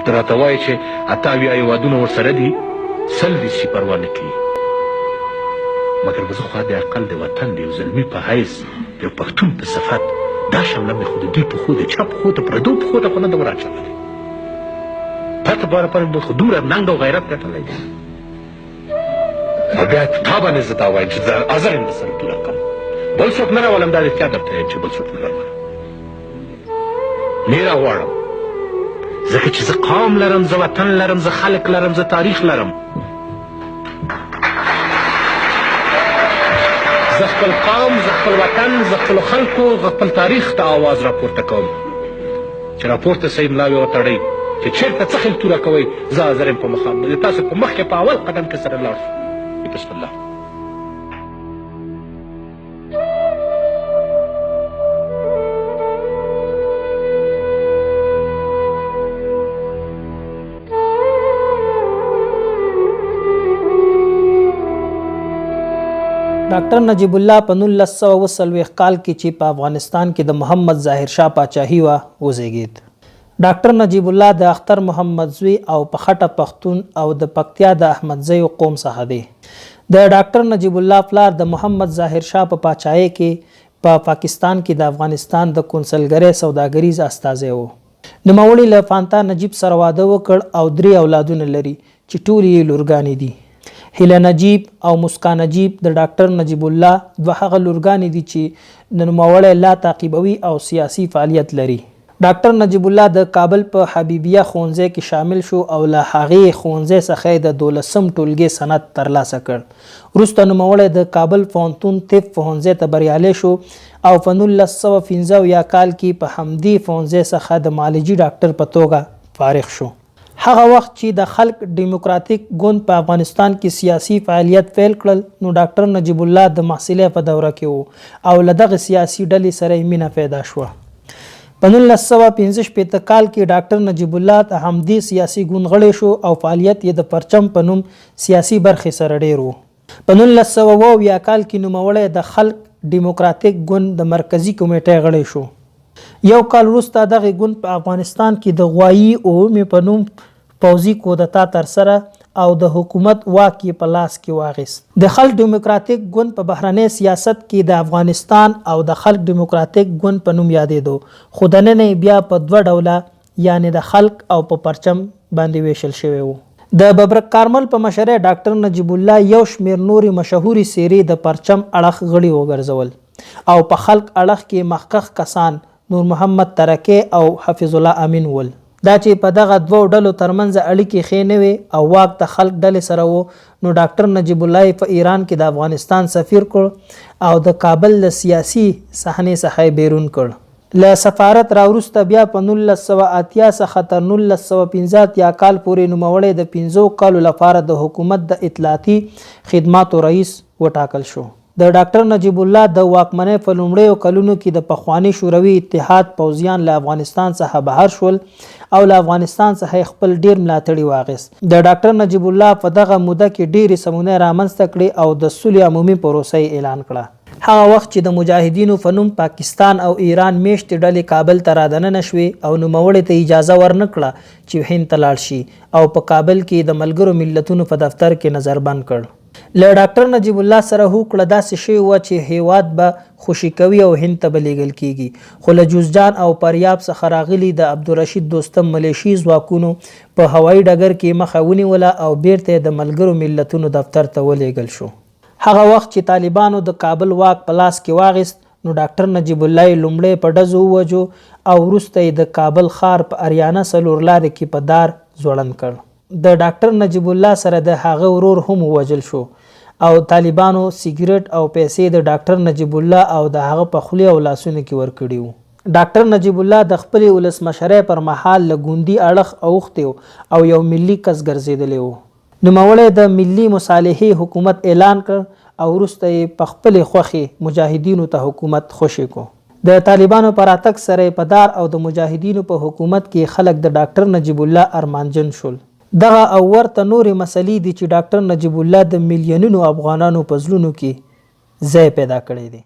ته راته وایې چې 78 هېوادونه ورسره دي، 100 دي شي پروا نه کوي، مګر زه خو حد اقل د وطن د یو زلمي په حیث، د یو پښتون په صفت، دا شمله مې خو د دوی پښو، د چا پښو ته، پردو پښو ته خو نه ده وراچولې. پته باره پر خو دومره ننګ او غیرت ګټلی دی. او بیا تا باندې زه دا وایم چې زه حاضر یم د سره توره کوم، بل څوک نه راولم. دا رښتیا درته وایم چې بل څوک نه راولم، نه راغواړم، ځکه چې زه قوم لرم، زه وطن لرم، زه خلک لرم، زه تاریخ لرم. زه خپل قوم، زه خپل وطن، زه خپلو خلکو، زه خپل تاریخ ته آواز راپورته کوم چې راپورته سئ، ملاوې وتړئ چې چېرته څه خیل توره کوئ، زه حاضر یم په مخامخ د تاسو په مخکې په اول قدم کې سره لاړ شو. بسم الله. ډاکټر نجیب الله په 1940 کال کې چې په افغانستان کې د محمد ظاهر شاه پاچاهي وه، وزېږېد. ډاکټر نجیب الله د اختر محمد زوی او په خټه پښتون او د پکتیا د احمدزیو قوم څخه دی. د ډاکټر نجیب الله پلار د محمد ظاهر شاه په پاچاهۍ کې په پاکستان کې د افغانستان د کونسلګرۍ سوداګریز استازی و. نوموړي له فانتا نجیب سره واده وکړ او درې اولادونه لري چې ټولې یې لورګانې دي. هیله نجیب او مسکا نجیب د ډاکټر نجیب الله دوه هغه لورګانې دي چې نوموړی لا تعقیبوي او سیاسي فعالیت لري. ډاکټر نجیب الله د کابل په حبیبیه ښوونځی کې شامل شو او له هغې ښوونځی څخه یې د دولسم ټولګې سند ترلاسه کړ. وروسته نوموړی د کابل پوهنتون طب پوهنځی ته بریالی شو او په 1975 کال کې په همدې پوهنځی څخه د معالجي ډاکټر په توګه فارغ شو. هغه وخت چې د خلق ډیموکراتیک ګوند په افغانستان کې سیاسي فعالیت پیل کړل، نو ډاکټر نجیب الله د محصلۍ په دوره کې و او له دغې سیاسي ډلې سره یې مینه پیدا شوه. په 1965 کال کې ډاکټر نجیب الله د همدې سیاسي ګوند غړی شو او فعالیت یې د پرچم په نوم سیاسي برخې سره ډېر و. په 1970 کال کې نوموړی د خلق ډیموکراتیک ګوند د مرکزي کمېټۍ غړی شو. یو کال وروسته دغې ګوند په افغانستان کې د غوایي اوومې په نوم پوځي کودتا ترسره او د حکومت واک یې په لاس کې واخیست. د خلق ډیموکراتیک ګوند په بهرنی سیاست کې د افغانستان او د خلق ډیموکراتیک ګوند په نوم یادېدو، خو دننه یې بیا په دوه ډوله یعنې د خلق او په پرچم باندې وېشل شوی و. د ببرک کارمل په مشرۍ ډاکټر نجیب الله یو شمېر نورې مشهورې څېرې د پرچم اړخ غړي وګرځول او په خلق اړخ کې مخکښ کسان نور محمد تره کی او حفیظ الله امین ول. دا چې په دغه دوو ډلو تر منځ اړیکې ښې نه وې او واک د خلق ډلې سره و، نو ډاکټر نجیب الله یې په ایران کې د افغانستان سفیر کړ او د کابل له سیاسي صحنې څخه یې بیرون کړ. له سفارت را وروسته بیا په 1980 څخه تر 1985 کال پورې نوموړی د پنځو کالو لپاره د حکومت د اطلاعاتي خدماتو رئیس وټاکل شو. د ډاکټر نجیب الله د واکمنۍ په لومړیو کلونو کې د پخواني شوروي اتحاد پوځیان له افغانستان څخه بهر شول او له افغانستان څخه یې خپل ډېر ملاتړي واخیست. د ډاکټر نجیب الله په دغه موده کې ډېرې سمونې رامنځته کړې او د سولې عمومي پروسه یې اعلان کړه. هغه وخت چې د مجاهدینو په نوم پاکستان او ایران میشتې ډلې کابل ته رادننه شوې او نوموړې ته اجازه ورنه کړه چې هند ته لاړ شي او په کابل کې یې د ملګرو ملتونو په دفتر کې نظر بند کړ. له ډاکټر نجیب الله سره هوکړه داسې شوې وه چې هېواد به خوشې کوي او هند ته به لېږل کېږي، خو له جوزجان او فاریاب څخه راغلي د عبدالرشید دوستم ملېشي ځواکونو په هوایي ډګر کې یې مخه ونیوله او بېرته یې د ملګرو ملتونو دفتر ته ولېږل شو. هغه وخت چې طالبانو د کابل واک په لاس کې واخیست، نو ډاکټر نجیب الله یې لومړی په ډزو ووژو او وروسته یې د کابل ښار په اریانا څلورلارې کې په دار ځوړند کړ. د ډاکټر نجیب الله سره د هغه ورور هم ووژل شو او طالبانو سګرټ او پیسې د ډاکټر نجیب الله او د هغه په خولې او لاسونو کې ورکړي وو. ډاکټر نجیب الله د خپلې ولسمشرۍ پر مهال له ګوندي اړخ اوښتی او یو ملي کس ګرځېدلی و. نوموړی د ملي مصالحې حکومت اعلان کړ او وروسته یې په خپلې خوښې مجاهدینو ته حکومت خوشې کړ. د طالبانو په راتګ سره یې په دار او د مجاهدینو په حکومت کې خلک د ډاکټر نجیب الله ارمانجن شول. دغه او ورته نورې مسئلې دي چې ډاکټر نجیب الله د میلیونونو افغانانو په زړونو کې ځای پیدا کړی دی.